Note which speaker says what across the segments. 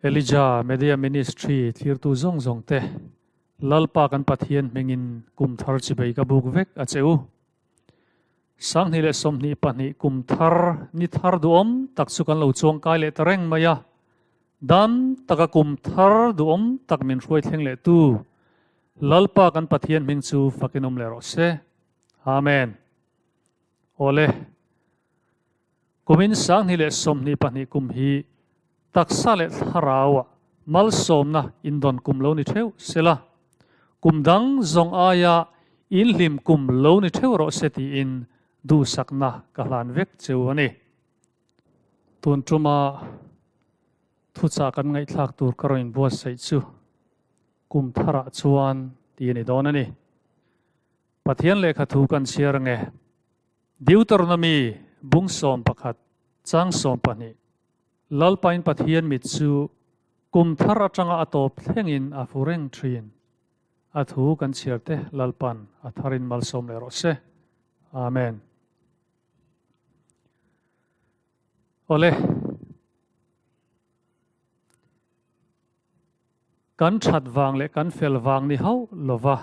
Speaker 1: Elijah Media Ministry thlirtu zawng zawng te Lalpa kan Pathian hmingin kum thar chibei ka buk vek a che u. 2022 kum thar ni thar duhawm tak chu kan lo chuangkai leh ta reng mai a, dam taka kum thar duhawm tak min hruai thleng leh tu Lalpa kan Pathian hming chu fakin awm leh rawh se. Amen. Awle. Kumin 2022 kum hi taksa leh thlarauah malsawmna indawn kum lo ni theuh sela, kum dang zawng aia inhlim kum lo ni theuh rawh se tiin duhsakna ka hlan vek cheu a ni. Tun tuma thuchah kan ngaihthlak tur ka rawn inbuatsaih chu kum tharah chuan ti a ni dawn a ni. Pathian lehkha thu kan chhiar ange. Deuteronomy bung 11 chang 12, Lalpain Pathian mit chu kum thar atanga a tawp thlengin a fu reng thin. A thu kan chhiar te Lalpan a tharin malsawm leh rawh se. Amen. Awle. Kan that vang leh kan fel vang ni hauh lova.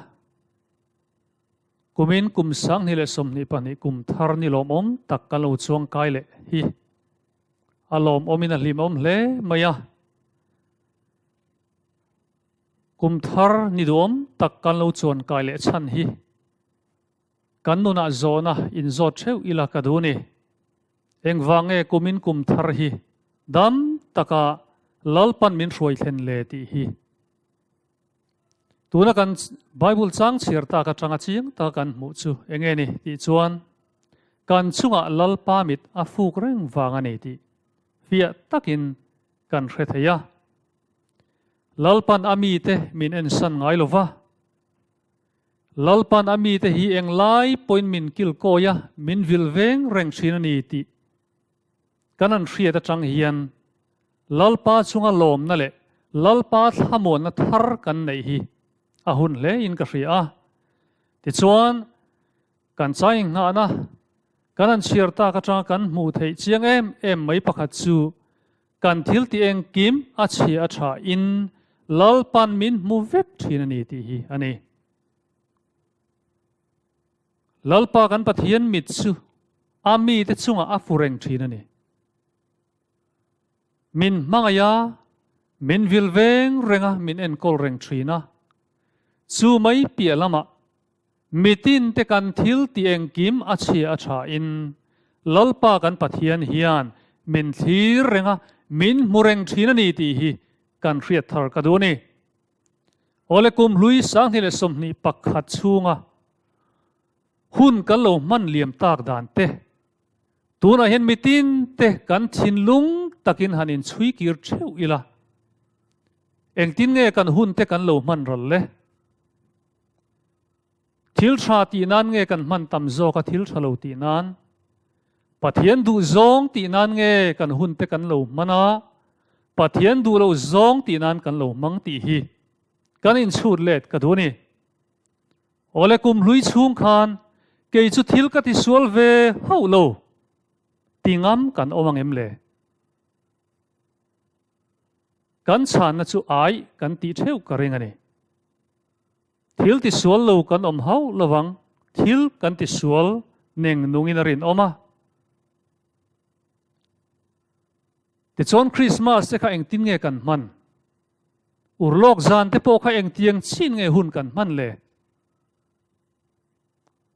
Speaker 1: Kumin kum 2022 kum thar ni lawmawm tak kan lo chuang kai leh hi a lawmawmin a hlimawm hle mai a. Kum thar ni duhawm tak kan lo chuan kai leh chhan hi kan nunah zawhna inzawt theuh ila ka duh ni. Engvang nge kumin kum thar hi dam taka Lalpan min hruai thlen le tih hi. Tuna kan Bible chang chhiar tak atanga chiang taka kan hmuh chu enge ni tih chuan kan chungah Lalpa mit a fuk reng vang a ni tih fiah takin kan hre thei a. Lalpan a mite min ensan ngai lo va. Lalpan a mite hi englai pawhin min kilkawi a, min vil veng reng thin a ni tih kan an hriat atang hian Lalpa chunga lawmna leh Lalpa thlamuanna thar kan neih hi a hun hle in ka hria a. Tichuan, kan chai inghahna kan an chhiar tak atanga kan hmuh theih chiang em em mai pakhat chu kan thil tih engkim a chhia a tha in Lalpan min hmu vek thin a ni tih hi a ni. Lalpa kan Pathian mit chu a mite chungah a fu reng thin a ni. Min hmangaih a, min vil veng reng a, min enkawl reng thin a. Chu mai piah lamah mitin te kan thil tih engkim a chhia a tha in Lalpa kan Pathian hian min thlir reng a, min hmu reng thin a ni tih hi kan hriat thar ka duh a ni. Awle kum hlui 2021 chhunga hun kan lo hman liam tak dan te, Tunah hian mitin te kan thinlung takin han inchhui kir theuh ila, engtin nge kan hun te kan lo hman ral le? Thil tha tih nan nge kan hman tam zawk a thil tha lo tih nan? Pathian duh zawng tih nan nge kan hun te kan lo hman a, Pathian duh lo zawng tih nan kan lo hmang tih hi kan inchhut let ka duh a ni. Awle kum hlui chhung khan kei chu thil ka ti sual ve hauh lo ti ngam kan awm ang em le? Kan chhanna chu ai kan tih theuh ka ring a ni. Thil ti sual lo kan awm hauh lovang, thil kan ti sual neng nungin a rinawm a. Tichuan Krismas te kha engtin nge kan hman? Urlawk zan te pawh kha engtiang chin nge hun kan hman le?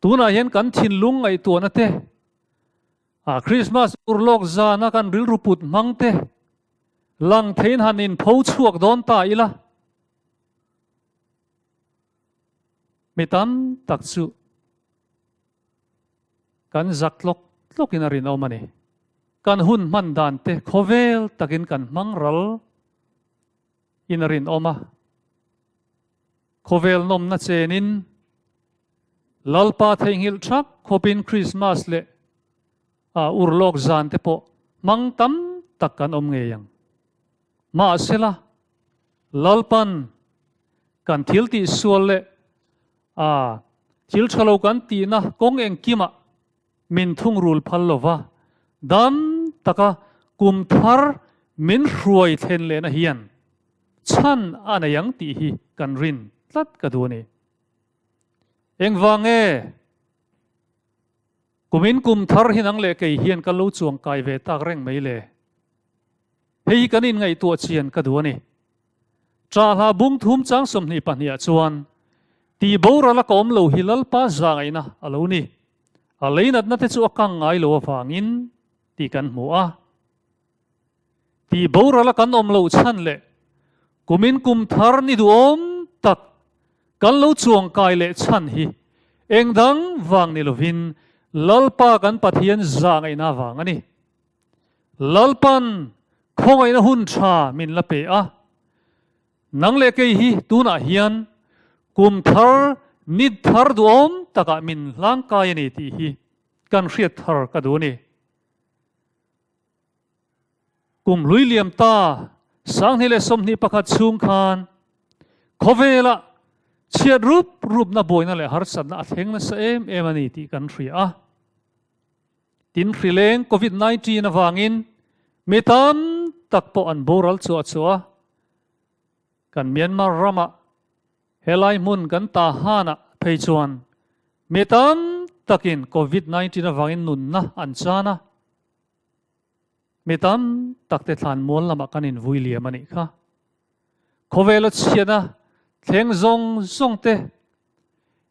Speaker 1: Tunah hian kan thinlung ngaihtuahna te, a Krismas urlawk zana kan rilru put hmang te lang theiin han inpho chhuak dawn ta ila. Mi tam tak chu Kan zak tlawk tlawkin a rinawm a ni. Kan hun hman dan te khawvel takin kan hmang ral in a rinawm a. Khawvel nawmna chenin Lalpa theihnghilh thak khawpin Krismas leh a urlawk zan te pawh hmang tam tak kan awm ngei ang. Mahsela, Lalpan kan thil tihsual leh A, thil tha lo kan tihna kawng engkimah min thungrul phal lo va, dam taka kum thar min hruai thlen lehna hian. Chhan a nei ang tih hi kan rin tlat ka duh a ni. Engvang nge kumin kum thar hi nang leh kei hian ka lo chuang kai ve tak reng mai le? Hei hi kan inngaihtuah chian ka duh a ni. Ṭahla bung thum chang 22 ah chuan tih boral a ka awm lo hi Lalpa zahngaihna a lo ni. A leinatna te chu a kang ngai lo avangin tih kan hmu a. Tih boral a kan awm loh chhan leh kumin kum thar ni duhawm tak kan lo chuang kai leh chhan hi eng dang vang ni lovin Lalpa kan Pathian zahngaihna vang a ni. Lalpan khawngaihna hun tha min la pe a, nang leh kei hi tunah hian kum thar ni thar duhawm takah min hlangkai a ni tih hi kan hriat thar ka duh a ni. Kum hlui liam ta 2021 chhung khan khawvelah chhiat rup rupna buaina leh harsatna a thleng nasa em em a ni tih kan hria a. Tin hrileng Covid 19 avangin mi tam tak pawh an boral chuah chuah a. Kan Myanmar ramah helai hmun kan Tahan-ah phei chuan mi tam takin Covid 19 avangin nunna an chan a. Mi tam tak te thlan mual lamah kan invui liam a nih kha. Khawvela chhiatna thleng zawng zawng te,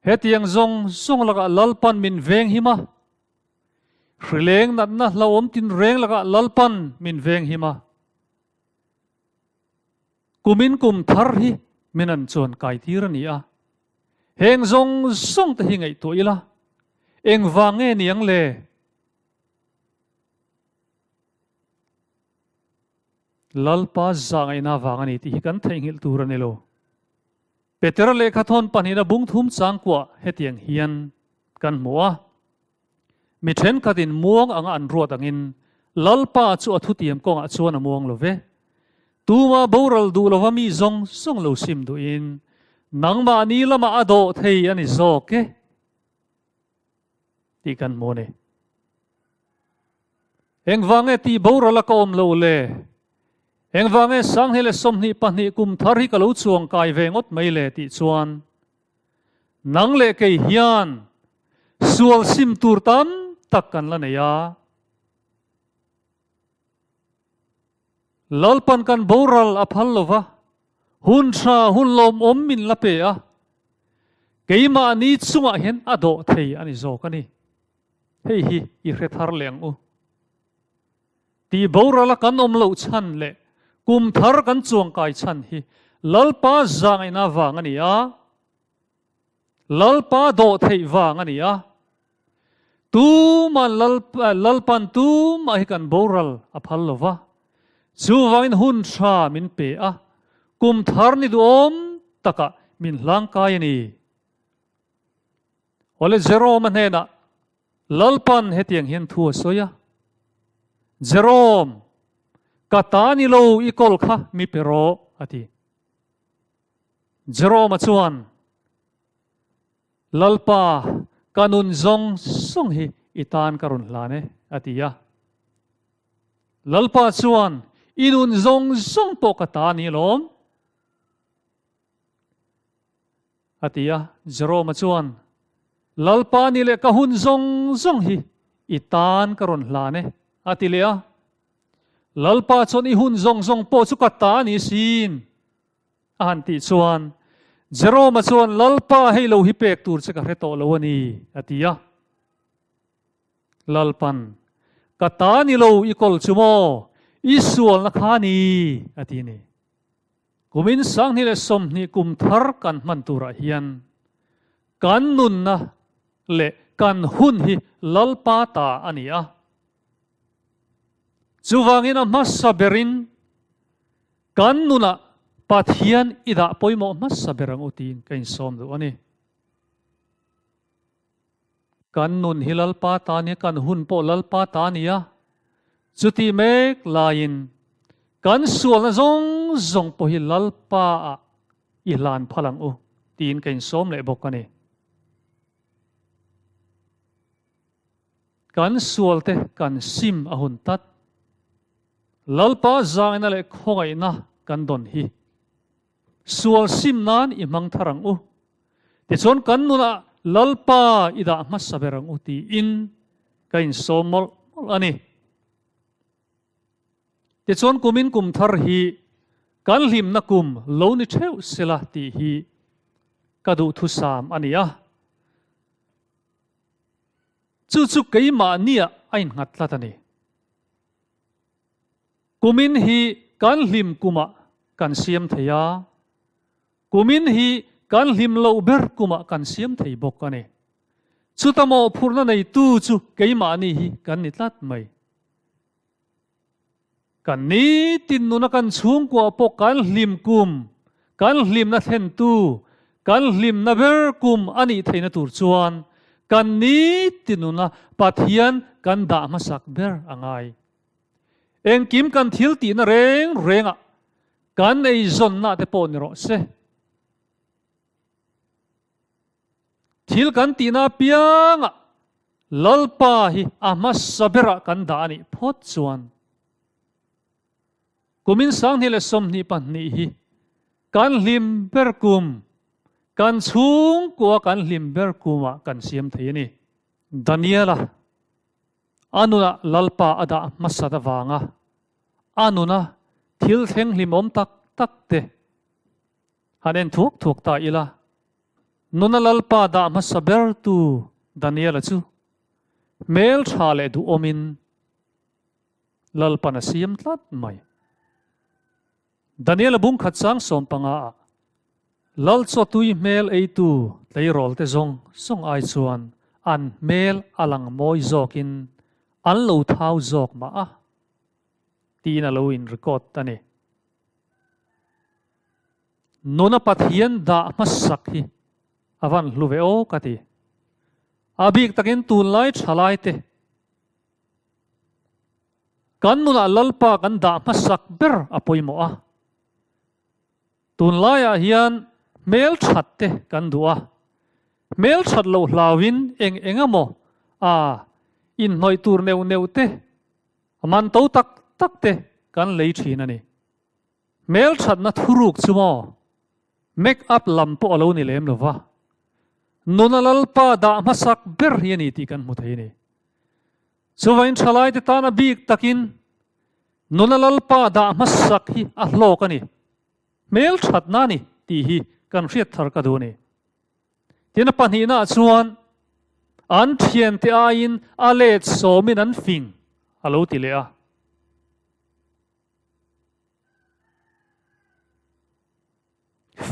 Speaker 1: hetiang zawng zawng lakah Lalpan min veng him a, hrileng natna hlauhawm tinreng lakah Lalpan min veng him a. Kumin kum thar hi min an chuan kai tir a ni a. Heng zawng zawng te hi ngaihtuah ila, engvang nge niang le? Lalpa zahngaihna vang a ni tih hi kan theihnghilh tur a ni lo. Petera lehkha thawn pahnihna bung thum changkuah hetiang hian kan hmu a, Mi thenkhatin muang anga an ruat angin Lalpa chu a thutiam kawngah chuan a muang lo ve. Tuma boral duh lova mi zawng zawng lo sim duhin nangmahni lamah a dawh thei a ni zawk e. Tih kan hmu a ni. Engvang nge tih boral a ka awm lo le? Engvang nge 2022 kum thar hi ka lo chuang kai ve ngawt mai le tih chuan nang leh kei hian sual sim tur tam tak kan la nei a. Lalpan kan boral a phal lo va, hun tha hun lawmawm min la pe a, keimahni chungah hian a dawh thei a ni zawk a ni. Hei hi i hre thar leh ang u. Tih boral a kan awm loh chhan leh kum thar kan chuangkai chhan hi Lalpa zahngaihna vang a ni a. Lalpa dawh theih vang a ni a, tuman Lalpan tumah hi kan boral a phal lo va, chuvangin hun tha min pe a, kum thar ni duhawm takah min hlangkai a ni. Awle Jerome-a hnenah Lalpan hetiang hian thu a sawi a, Jerome, ka ta ni lo i kawl kha mi pe rawh, a ti. Jerome-a chuan, Lalpa, ka nun zawng zawng hi i tan ka rawn hlan e, a ti a. Lalpa chuan, I nun zawng zawng pawh ka ta a ni alawm, a ti a. Jerome-a chuan, Lalpa ni leh ka hun zawng zawng hi i tan ka rawn hlan e, a ti leh a. Lalpa chuan, I hun zawng zawng pawh chu ka ta a ni sin, A han tih chuan Jerome-a chuan, Lalpa, hei lo hi pek tur che ka hre tawh lo a ni, a ti a. Lalpan, Ka ta ni lo i kawl chu maw? I sualna kha a ni, a ti a ni. Kumin 2020 kum thar kan hman turah hian kan nunna leh kan hun hi Lalpa ta a ni a. Chuvangin a hmasa berin Kan nunah Pathian i dah pawimawh hmasa ber ang u tiin ka insawm duh a ni. Kan nun hi Lalpa ta nia, kan hun pawh Lalpa ta a ni a. Chutih mek laiin kan sualna zawng zawng pawh hi Lalpa ah i hlan phal ang u tiin ka insawm leh bawk a ni. Kan sualte kan sim a hun tlat. Lalpa zaina leh khawngaihna kan dawn hi. Sual sim nan i hmang thar ang u. Tichuan kan nunah Lalpa i dah hmasa ber ang u tiin ka insawm mawlh mawlh a ni. Tichuan kumin kum thar hi kan hlimna kum lo ni theuh sela tih hi ka duhthusam a ni a. Chu chu keimahniah a innghat tlat a ni. Kumin hi kan hlim kumah kan siam thei a, kumin hi kan hlim loh ber kumah kan siam thei bawk a ni. Chuta mawhphurhna neitu chu keimahni hi kan ni tlat mai. Kan nitin nuna kan chhungkua pawh kan hlim kum, kan hlimna thlentu, kan hlimna ber kum a nih theihna tur chuan kan nitin nuna Pathian kan dah hmasak ber a ngai. Engkim kan thil tihna reng rengah kan eizawnna te pawh ni rawh se. Thil kan tihna apiangah Lalpa hi a hmasa berah kan dah a nih phawt chuan kumin 2022 hi kan hlim ber kum, kan chhungkua kan hlim ber kumah kan siam thei a ni. Daniela a nunah Lalpa a dah hmasat avanga a nuna thil thleng hlimawm tak tak te Han en thuak thuak ta ila, nuna Lalpa dah hmasa bertu Daniela chu hmel tha leh duhawmin Lalpan a siam tlat mai. Daniela bung khat chang 15 ah Lal chaw tui hmel eitu tleirawl te zawng zawng ai chuan an hmel a lang mawi zawkin an lo thau zawk mah a tiin a lo in record a ni. Nuna Pathian dah hmasak hi a van hlu ve aw ka ti. A bik takin tunlai thalai te kan nunah Lalpa kan dah hmasak ber a pawimawh a. Tunlaiah hian hmelthat te kan duh a, hmelthat loh hlauin eng eng emaw a inhnawih tur neuh neuh te, man to tak tak te kan lei thin a ni. Hmelthatna thuruk chu maw? Make up lam pawh a lo ni lem lo va, nuna Lalpa dah hmasak ber hi a ni tih kan hmu thei a ni. Chuvain thalaite tana bik takin nuna Lalpa dah hmasak hi a hlawk a ni, hmelthatna a ni tih hi kan hriat thar ka duh a ni. Tin a pahnihnaah chuan an thiante aiin a let sawmin an fing a lo ti leh a.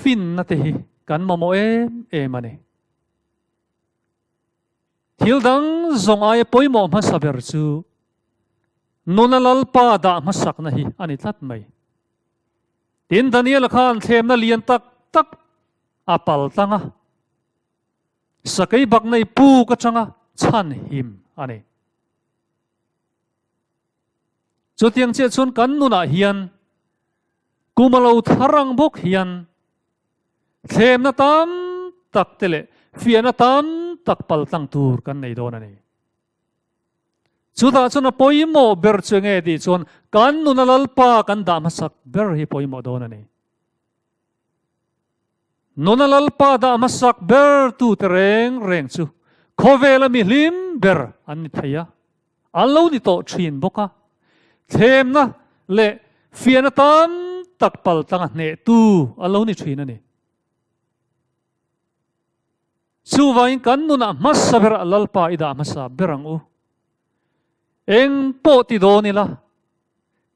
Speaker 1: Finna te hi kan mamawh em em a ni. Thil dang zawng aia pawimawh hmasa ber chu nuna Lalpa dah hmasakna hi a ni tlat mai. Tin, Daniela khan thlemna lian tak tak a pal tlang a, sakei bak nei puk atanga chhan him a ni. Chutiang chiah chuan kan nunah hian kum a lo thar ang bawk hian thlemna tam tak te leh fiahna tam tak paltlang tur kan nei dawn a ni. Chutah chuan a pawimawh ber chu enge tih chuan kan nuna Lalpa kan dah hmasak ber hi pawimawh dawn a ni. Nuna Lalpa dah hmasak ber tute reng reng chu khawvela mi hlim ber an ni thei a, an lo ni tawh thin bawk a. Thlemna leh fiahna tam tak paltlanga hnehtu an lo ni thin a ni. Chuvangin kan nunah hmasa berah Lalpa i dah hmasa ber ang u. Eng pawh ti dawn ila,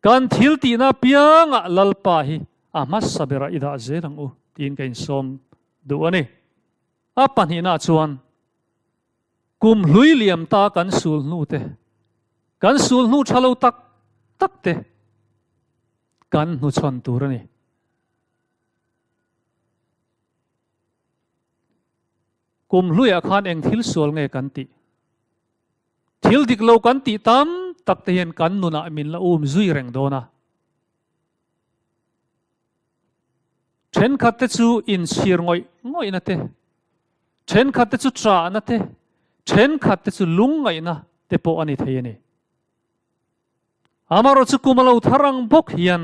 Speaker 1: kan thil tihna apiangah Lalpa hi a hmasa berah i dah zel ang u tiin ka insawm duh a ni. A pahnihna chuan kum hlui liam ta kan sul hnu te, kan sul hnu tha lo tak tak te kan hnuchhawn tur a ni. Kum hluiah khan eng thil sual nge kan tih? Thil dik lo kan tih tam tak te hian kan nunah min la um zui reng dawn a. Thenkhat te chu inchhir ngawih ngawihna te, thenkhat te chu ṭahna te, thenkhat te chu lungngaihna te pawh a ni thei a ni. Amaherawhchu kum a lo thar ang bawk hian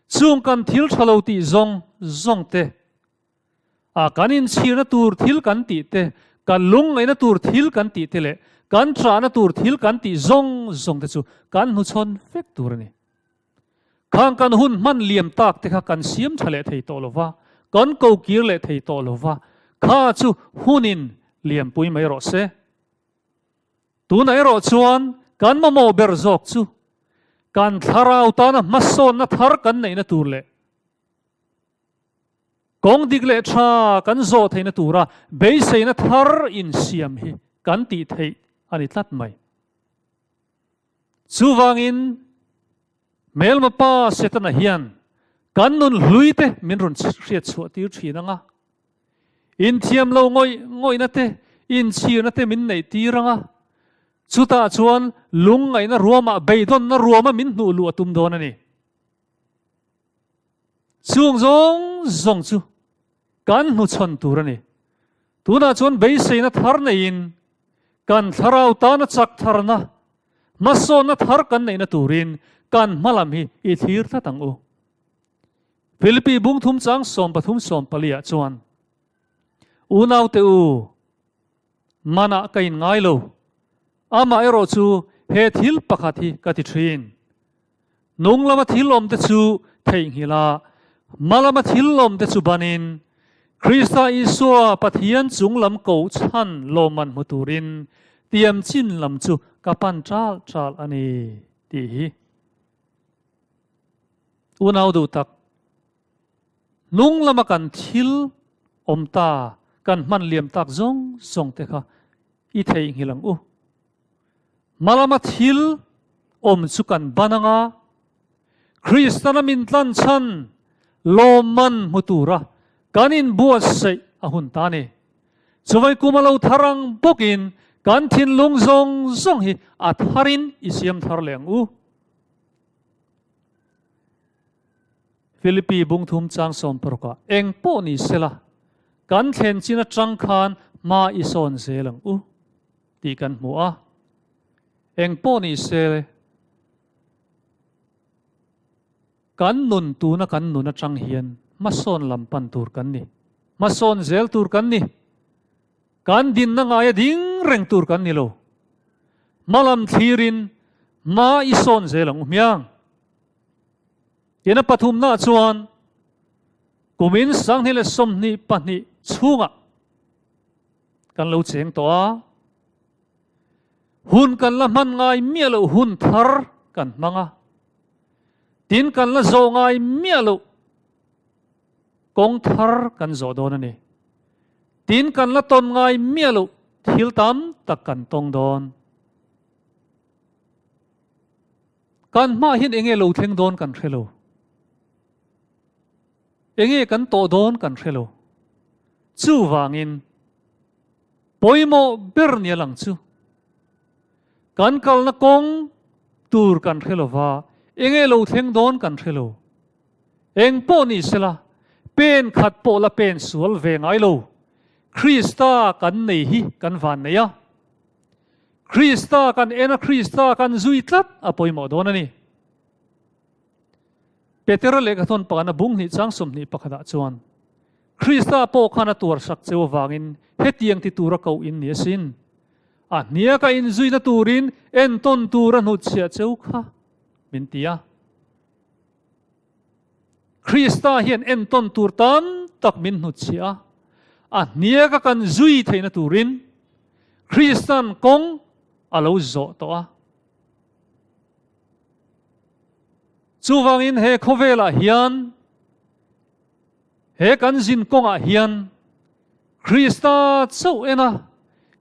Speaker 1: chung kan thil ṭha lo tih zawng. zawng te, a kan inchhirna tur thil kan tih te, kan lungngaihna tur thil kan tih te leh kan ṭahna tur thil kan tih zawng zawng te chu kan hnuchhawn vek tur a ni. Khang kan hun hman liam tak te kha kan siam tha leh thei tawh lo va, kan ko kir leh thei tawh lo va, kha chu hunin liampui mai rawh se. Tunah erawh chuan kan mamawh ber zawk chu kan thlarau tana hmasawnna thar kan neihna tur leh kawng dik leh tha kan zawh theihna tura beiseina thar insiam hi kan tih theih a ni tlat mai. Chuvangin, hmelma pa Setana hian kan nun hlui te min rawn hriat chhuah tir thin ang a, inthiam lo ngawih ngawihna te, inchhirna te min neih tir ang a, chutah chuan lungngaihna ruamah beidawnna ruama min hnuh luh a tum dawn a ni. Chung zawng zawng chu kan hnuchhawn tur a ni. Tunah chuan beiseina thar neiin kan thlarau tana chak tharna, hmasawnna thar kan neihna turin kan hmalam hi i thlir tlat ang u. Philippi bungthum chang 13 14 ah chuan, Unaute u, Manah ka in ngai lo. Amah erawh chu he thil pakhat hi ka ti thin. Nung lama thil awmte chu theihnghilh a, hma lama thil awmte chu banin, Krista Isua Pathian chung lam koh chhan lawmman hmu turin tiam chin lam chu ka pan ṭal ṭal a ni tih hi. Unau duh tak. Hnung lama kan thil awm ta, kan hman liam tak zawng zawng te kha i theihnghilh ang u. Hma lama thil awm chu kan ban ang a, Kristana min tlan chhan lawmman hmu tura kan inbuatsaih a hun ta a ni. Chuvai kum a lo thar ang bawkin kan thinlung zawng zawng hi a tharin i siam thar leh ang u. Philippi bungthum chang sawmparukah eng pawh ni sela, kan thlen chin atang khan hma i sawn zel ang u tih kan hmu a. Eng pawh ni se, kan nun tuna kan nun atang hian hmasawn lam pan tur kan ni, hmasawn zel tur kan ni. Kan dinna ngaia ding reng tur kan ni lo. Hma lam thlirin hma i sawn zel ang u hmiang. Ina pathumna chuan kumin 2022 chhungah kan lo cheng tawh a, hun kan la hman ngai miah loh hun thar kan hmang a, tin kan la zawh ngai miah loh kawng thar kan zawh dawn a ni. Tin kan la tawn ngai miah loh thil tam tak kan tawng dawn. Kan hmaah hian enge lo thleng dawn kan hre lo. Enge kan tawh dawn kan hre lo. Chuvangin pawimawh ber nia lang chu kan kalna kawng tur kan hre lo va, enge lo thleng dawn kan hre lo. Eng pawh ni sela, pen khat pawh la pen sual ve ngai lo. Krista kan nei hi kan van nei a. Krista kan en a, Krista kan zui tlat a pawimawh dawn a ni. Petera lehkhathawn pakhatna bung hnih chang 21 ah chuan, Krista pawh khan a tuarsak cheu avangin hetiang ti tura koh in ni asin. A hniaka inzuina turin entawn tur a hnutchhiah cheu kha min ti a. Krista hian entawn tur tam tak min hnutchhiah a, a hniaka kan zui theihna turin Kristan kawng a lo zawh tawh a. Chuvangin he khawvelah hian, he kan zin kawngah hian Krista chauh en a,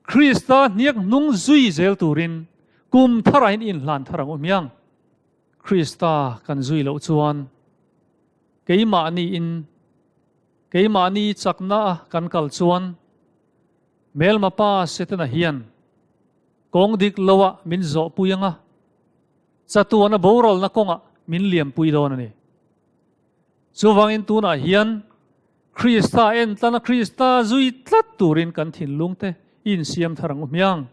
Speaker 1: Krista hniak hnung zui zel turin kum tharah hian inhlan thar ang u hmiang. Krista kan zui loh chuan keimahniin, keimahni chakna a kan kal chuan hmelma pa Setana hian kawng dik loah min zawhpui ang a, chatuana boralna kawngah min liampui dawn a ni. Chuvangin tunah hian Krista entlana Krista zui tlat turin kan thinlungte i insiam thar ang u hmiang.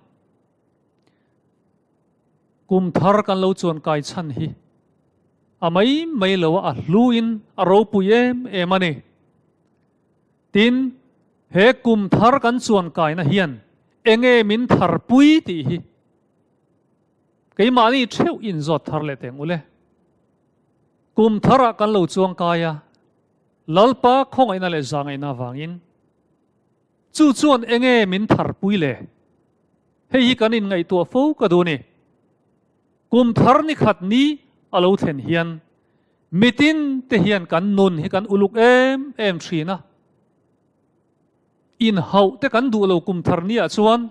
Speaker 1: Kum thar kan lo chuan kai chhan hi a mai mai lo a, a hluin a ropui em em a ni. Tin, he kum thar kan chuan kaina hian enge min tharpui tih hi keimahni theuh inzawt thar leh teng ule. Kum tharah kan lo chuang kai a, Lalpa khawngaihna leh zahngaihna avangin chu chuan enge min tharpui le? Hei hi kan inngaihtuah fo ka duh a ni. Kum thar ni khat ni a lo thlen hian mitin te hian kan nun hi kan uluk em em thin a. Inhauh te kan duh lo kum thar ni ah chuan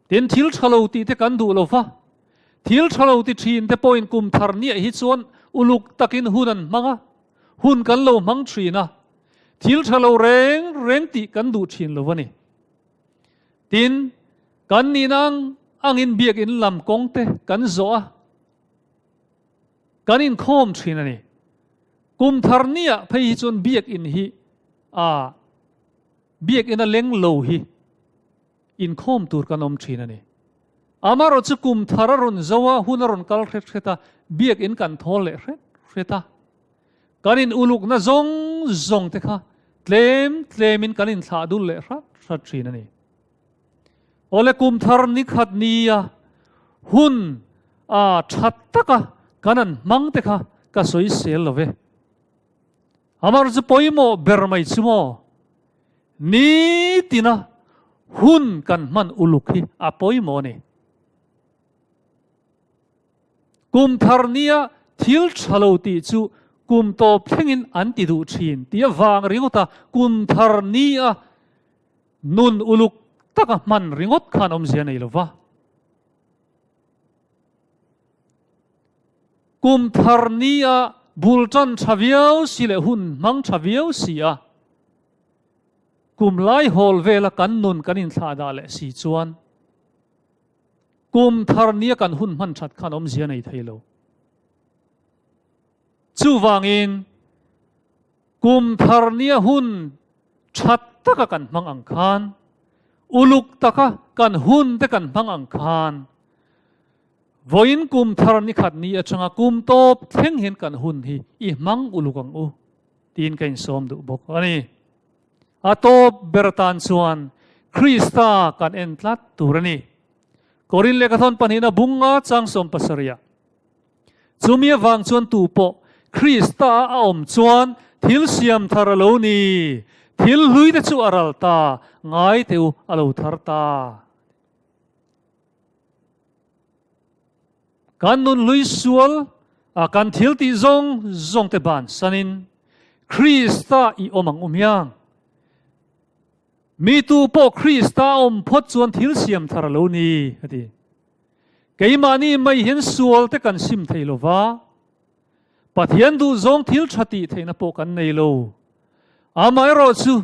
Speaker 1: tin thil tha lo tih te kan duh lo va. Thil tha lo ti thin te pawhin kum thar ni ah hi chuan uluk takin hun an hmang a, hun kan lo hmang thin a. Thil tha lo reng reng tih kan duh thin lo a ni. Tin, kan nihna ang angin biakinn lam kawng te kan zawh a, kan inkhawm thin a ni. Kum thar niah phei hi chuan biakinn hi a biakinn a leng lo hi inkhawm tur kan awm thin a ni. Amaherawh chu kum thar a rawn zo a, hun a rawn kal hret hret a, biakinn kan thawl leh hret hret a. Kan in ulukna zawng zawng te kha tlem tlemin kan inthlah dul leh hrat hrat thin a ni. Awle kum thar ni khat nia hun a that taka kan an hmang te kha ka sawi sel lo ve. Amar chu pawimawh ber mai chu maw? Nitina hun kan hman uluk hi a pawimawh a ni. Kum thar nia thil tha lo tih chu kum tawp thlengin an ti duh thin tih avang ringawt a, kum thar nia nun uluk taka hman ringawt khan awmzia nei lo va. Kum thar nia bul tan tha viau si leh hun hmang tha viau si a, kum lai hawl vela kan nun kan inthlahdah leh si chuan, Kum thar nia kan hun hman that khan awmzia nei thei lo. Chuvangin kum thar nia hun that taka kan hmang ang khan, uluk taka kan hun te kan hmang ang khan, vawiin kum thar ni khat ni atanga kum tawp thleng hian kan hun hi i hmang uluk ang u tiin ka insawm duh bawk a ni. A tawp ber atan chuan Krista kan en tlat tur a ni. Korin lehkhathawn pahnihna bunga chang 17 ah. Chumi avang chuan tu pawh Krista a a awm chuan thil siam thar a lo ni. Thil hlui te chu a ral ta, ngai teh u a lo thar ta. Kan nun hlui sual a kan thil tih zawng zawng te ban sanin Krista i awm ang u hmiang. Mi tu pawh Krista a awm phawt chuan thil siam thar a lo ni, a ti. Keimahni mai hian sual te kan sim thei lo va, Pathian duhzawng thil tha tih theihna pawh kan nei lo. Amaherawhchu,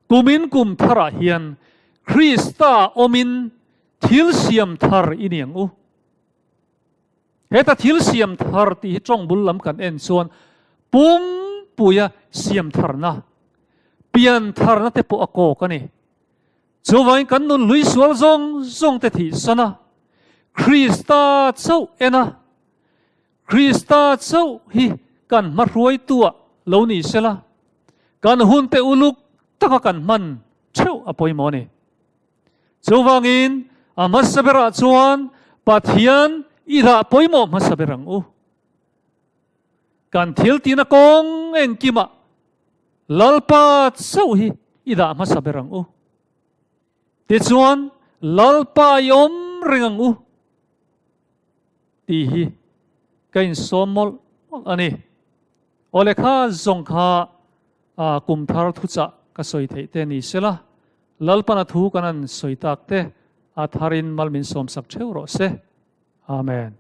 Speaker 1: kumin kum tharah hian Krista awmin Thil siam thar i ni ang u. Heta thil siam thar tih hi tawng bul lam kan en chuan pumpuia siam tharna, pian tharna te pawh a kawk a ni. Chuvangin kan nun hlui sual zawng zawng te thihsan a, Krista chauh en a, Krista chauh hi kan hmahruaituah lo ni sela, kan hunte uluk taka kan hman theuh a pawimawh a ni. Chuvangin a hmasa berah chuan Pathian i dah pawimawh hmasa ber ang u. Kan thil tihna kawng engkimah Lalpa chauh hi i dah hmasa ber ang u. Tichuan Lalpa i awm reng ang u tih hi ka insawm mawlh mawlh a ni. Aw lehkha zawng kha kum thar thuchah ka sawi theih te ni sela, Lalpana thu kan han sawi tak te a tharin mal min sawmsak theuh rawh se. Amen.